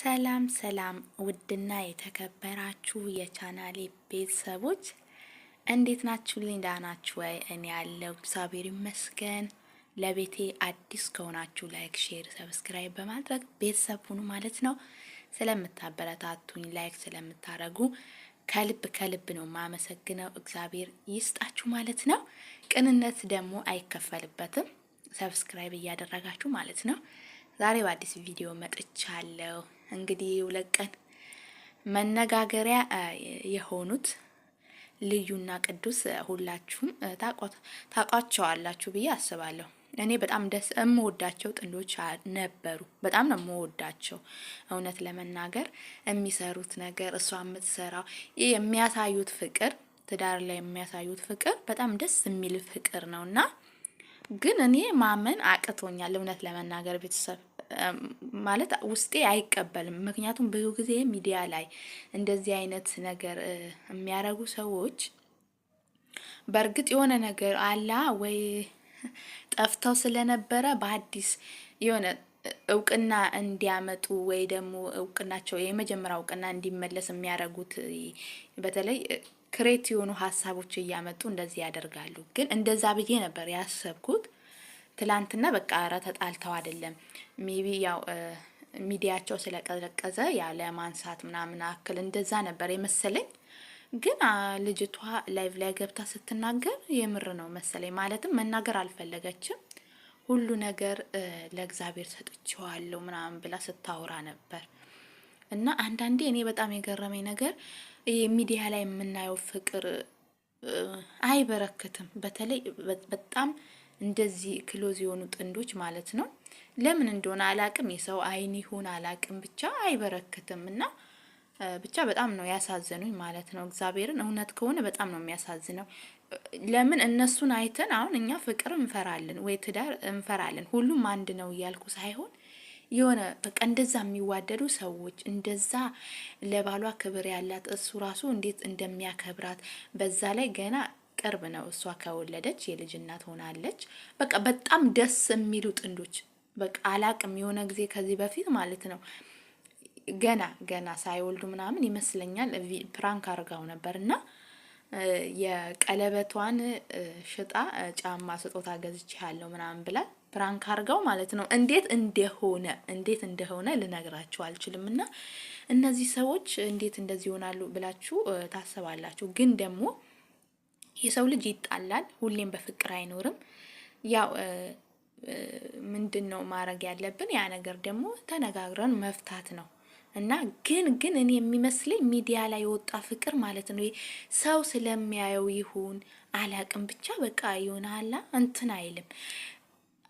ሰላም ሰላም ውድና የተከበራችሁ የቻናሌ ቤተሰቦች እንዴት ናችሁ? ደህና ናችሁ ወይ? እኔ ያለው እግዚአብሔር ይመስገን። ለቤቴ አዲስ ከሆናችሁ like፣ share፣ subscribe በማድረግ ቤተሰብ ሁኑ ማለት ነው። ስለምታበረታቱኝ like ስለምታረጉ ከልብ ከልብ ነው ማመሰግነው። እግዚአብሔር ይስጣችሁ ማለት ነው። ቅንነት ደግሞ አይከፈልበትም። subscribe እያደረጋችሁ ማለት ነው። ዛሬ በአዲስ ቪዲዮ መጥቻለሁ። እንግዲህ 2 ቀን መነጋገሪያ የሆኑት ልዩና ቅዱስ ሁላችሁም ታውቋቸዋላችሁ ብዬ አስባለሁ። እኔ በጣም ደስ የምወዳቸው ጥንዶች ነበሩ። በጣም ነው የምወዳቸው። እውነት ለመናገር የሚሰሩት ነገር፣ እሷ የምትሰራው፣ የሚያሳዩት ፍቅር፣ ትዳር ላይ የሚያሳዩት ፍቅር በጣም ደስ የሚል ፍቅር ነው እና ግን እኔ ማመን አቅቶኛል። እውነት ለመናገር ቤተሰብ ማለት ውስጤ አይቀበልም። ምክንያቱም ብዙ ጊዜ ሚዲያ ላይ እንደዚህ አይነት ነገር የሚያደርጉ ሰዎች በእርግጥ የሆነ ነገር አላ ወይ ጠፍተው ስለነበረ በአዲስ የሆነ እውቅና እንዲያመጡ ወይ ደግሞ እውቅናቸው የመጀመሪያ እውቅና እንዲመለስ የሚያደርጉት በተለይ create የሆኑ ሀሳቦች እያመጡ እንደዚህ ያደርጋሉ። ግን እንደዛ ብዬ ነበር ያሰብኩት ትላንትና። በቃ ኧረ ተጣልተው አይደለም፣ maybe ያው ሚዲያቸው ስለቀዘቀዘ ያለ ማንሳት ምናምን አክል እንደዛ ነበር የመሰለኝ። ግን ልጅቷ live ላይ ገብታ ስትናገር የምር ነው መሰለኝ። ማለትም መናገር አልፈለገችም። ሁሉ ነገር ለእግዚአብሔር ሰጥቼዋለሁ ምናምን ብላ ስታወራ ነበር። እና አንዳንዴ እኔ በጣም የገረመኝ ነገር ይሄ ሚዲያ ላይ የምናየው ፍቅር አይበረክትም። በተለይ በጣም እንደዚህ close የሆኑ ጥንዶች ማለት ነው። ለምን እንደሆነ አላቅም፣ የሰው አይን ይሁን አላቅም፣ ብቻ አይበረክትም እና ብቻ በጣም ነው ያሳዘኑኝ ማለት ነው። እግዚአብሔርን እውነት ከሆነ በጣም ነው የሚያሳዝነው። ለምን እነሱን አይተን አሁን እኛ ፍቅር እንፈራለን ወይ ትዳር እንፈራለን። ሁሉም አንድ ነው እያልኩ ሳይሆን የሆነ በቃ እንደዛ የሚዋደዱ ሰዎች፣ እንደዛ ለባሏ ክብር ያላት፣ እሱ ራሱ እንዴት እንደሚያከብራት፣ በዛ ላይ ገና ቅርብ ነው እሷ ከወለደች የልጅ እናት ሆናለች። በቃ በጣም ደስ የሚሉ ጥንዶች፣ በቃ አላቅም፣ የሆነ ጊዜ ከዚህ በፊት ማለት ነው ገና ገና ሳይወልዱ ምናምን ይመስለኛል prank አድርጋው ነበር እና የቀለበቷን ሽጣ ጫማ ስጦታ ገዝቼ ያለው ምናምን ብላ prank አድርገው ማለት ነው። እንዴት እንደሆነ ልነግራችሁ አልችልም። እና እነዚህ ሰዎች እንዴት እንደዚህ ይሆናሉ ብላችሁ ታስባላችሁ። ግን ደግሞ የሰው ልጅ ይጣላል፣ ሁሌም በፍቅር አይኖርም። ያው ምንድን ነው ማድረግ ያለብን? ያ ነገር ደግሞ ተነጋግረን መፍታት ነው። እና ግን እኔ የሚመስለኝ ሚዲያ ላይ የወጣ ፍቅር ማለት ነው ሰው ስለሚያየው ይሁን አላቅም፣ ብቻ በቃ ይሆናላ እንትን አይልም።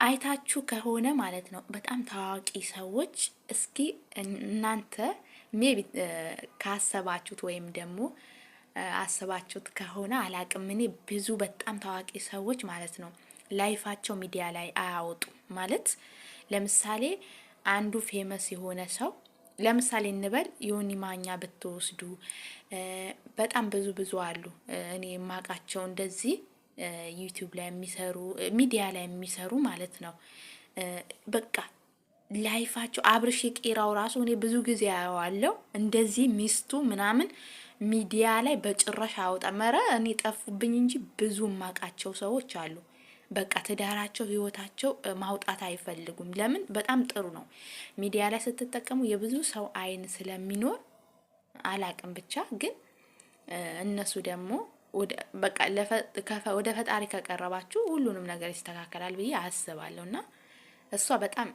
አይታችሁ ከሆነ ማለት ነው በጣም ታዋቂ ሰዎች፣ እስኪ እናንተ maybe ካሰባችሁት ወይም ደግሞ አስባችሁት ከሆነ አላቅም፣ እኔ ብዙ በጣም ታዋቂ ሰዎች ማለት ነው life ኣቸው ሚዲያ ላይ አያወጡ። ማለት ለምሳሌ አንዱ famous የሆነ ሰው ለምሳሌ እንበል ዮኒ ማኛ ብትወስዱ፣ በጣም ብዙ ብዙ አሉ እኔ የማውቃቸው እንደዚህ YouTube ላይ የሚሰሩ፣ ሚዲያ ላይ የሚሰሩ ማለት ነው። በቃ life ኣቸው፣ አብርሽ የቄራው ራሱ እኔ ብዙ ጊዜ አየዋለሁ። እንደዚህ ሚስቱ ምናምን ሚዲያ ላይ በጭራሽ አያወጣም። ኧረ እኔ ጠፉብኝ እንጂ ብዙ የማውቃቸው ሰዎች አሉ። በቃ ትዳራቸው፣ ህይወታቸው ማውጣት አይፈልጉም። ለምን? በጣም ጥሩ ነው። ሚዲያ ላይ ስትጠቀሙ የብዙ ሰው አይን ስለሚኖር አላቅም፣ ብቻ ግን እነሱ ደግሞ በቃ ወደ ፈጣሪ ከቀረባችሁ ሁሉንም ነገር ይስተካከላል ብዬ አስባለሁ። እና እሷ በጣም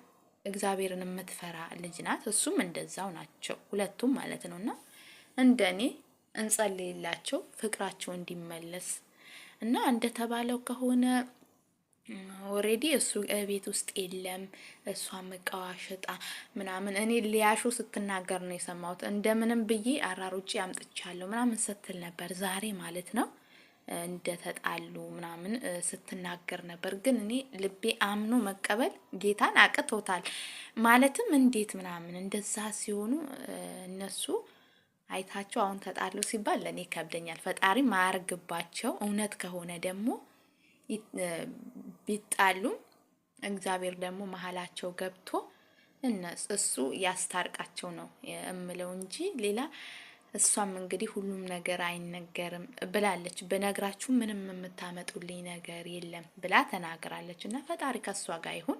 እግዚአብሔርን የምትፈራ ልጅ ናት። እሱም እንደዛው ናቸው ሁለቱም ማለት ነው። እና እንደ እኔ እንጸልይላቸው ፍቅራቸው እንዲመለስ። እና እንደተባለው ከሆነ already እሱ ቤት ውስጥ የለም። እሷ እቃዋ ሸጣ ምናምን እኔ ሊያሾ ስትናገር ነው የሰማሁት። እንደምንም ብዬ አራሩጬ አምጥቻለሁ ምናምን ስትል ነበር ዛሬ ማለት ነው። እንደተጣሉ ምናምን ስትናገር ነበር። ግን እኔ ልቤ አምኖ መቀበል ጌታን አቅቶታል። ማለትም እንዴት ምናምን እንደዛ ሲሆኑ እነሱ አይታቸው አሁን ተጣሉ ሲባል ለእኔ ይከብደኛል። ፈጣሪ ማያርግባቸው። እውነት ከሆነ ደግሞ ቢጣሉም እግዚአብሔር ደግሞ መሀላቸው ገብቶ እሱ ያስታርቃቸው ነው እምለው እንጂ ሌላ እሷም እንግዲህ ሁሉም ነገር አይነገርም ብላለች። በነግራችሁ ምንም የምታመጡልኝ ነገር የለም ብላ ተናግራለች። እና ፈጣሪ ከእሷ ጋር ይሁን።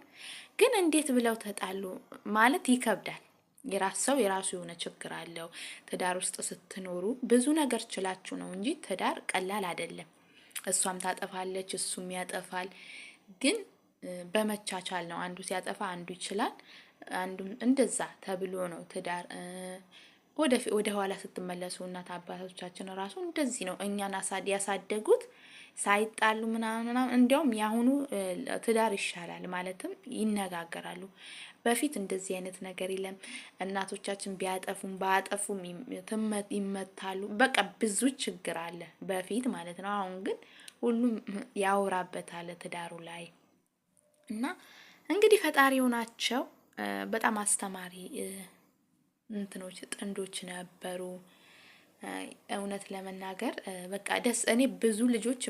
ግን እንዴት ብለው ተጣሉ ማለት ይከብዳል። የራስ ሰው የራሱ የሆነ ችግር አለው። ትዳር ውስጥ ስትኖሩ ብዙ ነገር ችላችሁ ነው እንጂ ትዳር ቀላል አይደለም። እሷም ታጠፋለች፣ እሱም ያጠፋል። ግን በመቻቻል ነው። አንዱ ሲያጠፋ አንዱ ይችላል፣ አንዱም እንደዛ ተብሎ ነው ትዳር። ወደ ኋላ ስትመለሱ እናት አባቶቻችን ራሱ እንደዚህ ነው እኛን ያሳደጉት ሳይጣሉ ምናምን ምናምን። እንዲያውም የአሁኑ ትዳር ይሻላል፣ ማለትም ይነጋገራሉ። በፊት እንደዚህ አይነት ነገር የለም። እናቶቻችን ቢያጠፉም ባያጠፉም ይመታሉ። በቃ ብዙ ችግር አለ በፊት ማለት ነው። አሁን ግን ሁሉም ያወራበታል ትዳሩ ላይ። እና እንግዲህ ፈጣሪው ናቸው። በጣም አስተማሪ እንትኖች ጥንዶች ነበሩ። እውነት ለመናገር በቃ ደስ እኔ ብዙ ልጆች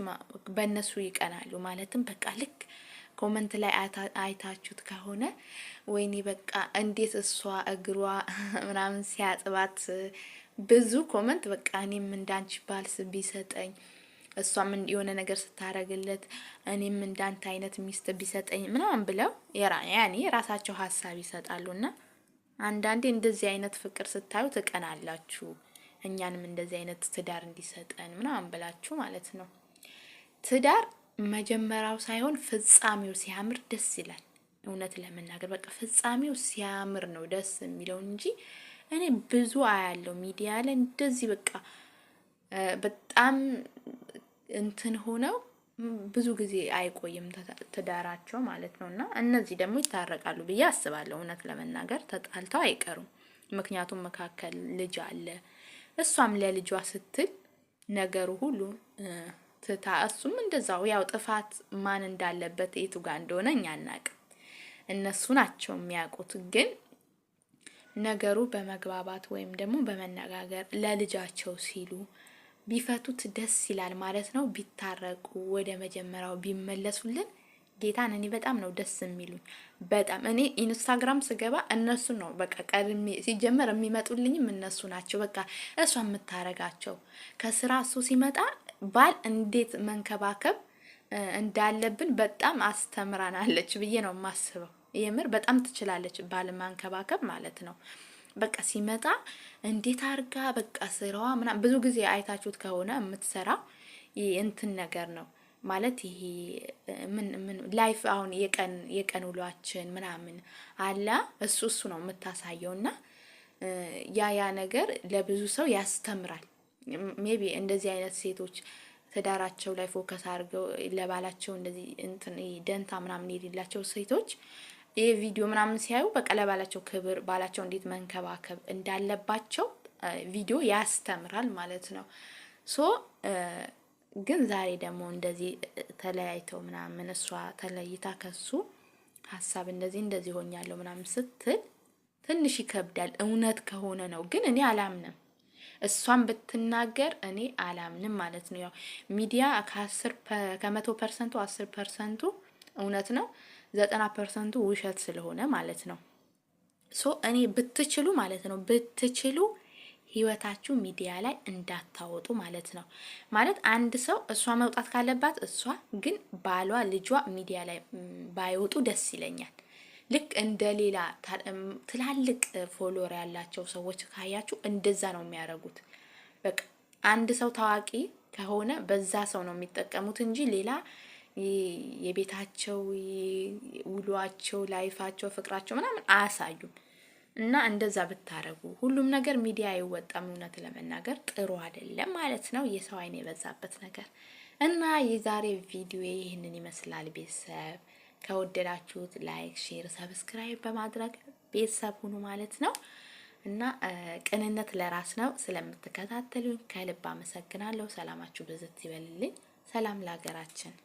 በእነሱ ይቀናሉ። ማለትም በቃ ልክ comment ላይ አይታችሁት ከሆነ ወይኔ በቃ እንዴት እሷ እግሯ ምናምን ሲያጥባት ብዙ comment በቃ እኔም እንዳንቺ ባልስ ቢሰጠኝ፣ እሷም የሆነ ነገር ስታረግለት እኔም እንዳንተ አይነት ሚስት ቢሰጠኝ ምናምን ብለው ያኔ የራሳቸው ሀሳብ ይሰጣሉና አንዳንዴ እንደዚህ አይነት ፍቅር ስታዩ ትቀናላችሁ። እኛንም እንደዚህ አይነት ትዳር እንዲሰጠን ምናምን ብላችሁ ማለት ነው። ትዳር መጀመሪያው ሳይሆን ፍጻሜው ሲያምር ደስ ይላል። እውነት ለመናገር በቃ ፍጻሜው ሲያምር ነው ደስ የሚለው እንጂ እኔ ብዙ አያለው ሚዲያ ላይ እንደዚህ በቃ በጣም እንትን ሆነው ብዙ ጊዜ አይቆይም ትዳራቸው ማለት ነው። እና እነዚህ ደግሞ ይታረቃሉ ብዬ አስባለሁ። እውነት ለመናገር ተጣልተው አይቀሩም። ምክንያቱም መካከል ልጅ አለ። እሷም ለልጇ ስትል ነገሩ ሁሉ ትታ እሱም እንደዛው ያው ጥፋት ማን እንዳለበት የቱ ጋር እንደሆነ እኛ አናቅም። እነሱ ናቸው የሚያውቁት። ግን ነገሩ በመግባባት ወይም ደግሞ በመነጋገር ለልጃቸው ሲሉ ቢፈቱት ደስ ይላል ማለት ነው። ቢታረቁ ወደ መጀመሪያው ቢመለሱልን ጌታን እኔ በጣም ነው ደስ የሚሉኝ። በጣም እኔ ኢንስታግራም ስገባ እነሱ ነው በቃ ቀድሜ ሲጀመር የሚመጡልኝም እነሱ ናቸው። በቃ እሷ የምታረጋቸው ከስራ እሱ ሲመጣ ባል እንዴት መንከባከብ እንዳለብን በጣም አስተምራናለች ብዬ ነው የማስበው። የምር በጣም ትችላለች ባል ማንከባከብ ማለት ነው። በቃ ሲመጣ እንዴት አርጋ በቃ ስራዋ ምናምን ብዙ ጊዜ አይታችሁት ከሆነ የምትሰራው እንትን ነገር ነው ማለት ይሄ ምን ምን life አሁን የቀን የቀን ውሏችን ምናምን አለ እሱ እሱ ነው የምታሳየውና ያ ያ ነገር ለብዙ ሰው ያስተምራል። Maybe እንደዚህ አይነት ሴቶች ትዳራቸው ላይ focus አድርገው ለባላቸው እንደዚህ እንትን ደንታ ምናምን የሌላቸው ሴቶች ይህ ቪዲዮ ምናምን ሲያዩ በቃ ለባላቸው ክብር ባላቸው እንዴት መንከባከብ እንዳለባቸው ቪዲዮ ያስተምራል ማለት ነው። So ግን ዛሬ ደግሞ እንደዚህ ተለያይተው ምናምን እሷ ተለይታ ከሱ ሀሳብ እንደዚህ እንደዚህ ሆኛለሁ ምናምን ስትል ትንሽ ይከብዳል። እውነት ከሆነ ነው። ግን እኔ አላምንም። እሷን ብትናገር እኔ አላምንም ማለት ነው። ያው ሚዲያ ከአስር ከ100 percent ኡ 10 percent ኡ እውነት ነው፣ 90 percent ኡ ውሸት ስለሆነ ማለት ነው። So እኔ ብትችሉ ማለት ነው ብትችሉ ህይወታችሁ ሚዲያ ላይ እንዳታወጡ ማለት ነው። ማለት አንድ ሰው እሷ መውጣት ካለባት እሷ ግን ባሏ፣ ልጇ ሚዲያ ላይ ባይወጡ ደስ ይለኛል። ልክ እንደ ሌላ ትላልቅ follower ያላቸው ሰዎች ካያችሁ እንደዛ ነው የሚያደርጉት። በቃ አንድ ሰው ታዋቂ ከሆነ በዛ ሰው ነው የሚጠቀሙት እንጂ ሌላ የቤታቸው ውሏቸው፣ life ኣቸው፣ ፍቅራቸው ምናምን አያሳዩም። እና እንደዛ ብታረጉ ሁሉም ነገር ሚዲያ አይወጣም። እውነት ለመናገር ጥሩ አይደለም ማለት ነው፣ የሰው አይን የበዛበት ነገር። እና የዛሬ ቪዲዮ ይህንን ይመስላል። ቤተሰብ ከወደዳችሁት like፣ share፣ subscribe በማድረግ ቤተሰብ ሁኑ ማለት ነው። እና ቅንነት ለራስ ነው። ስለምትከታተሉኝ ከልብ አመሰግናለሁ። ሰላማችሁ ብዝት ይበልልኝ። ሰላም ለሀገራችን።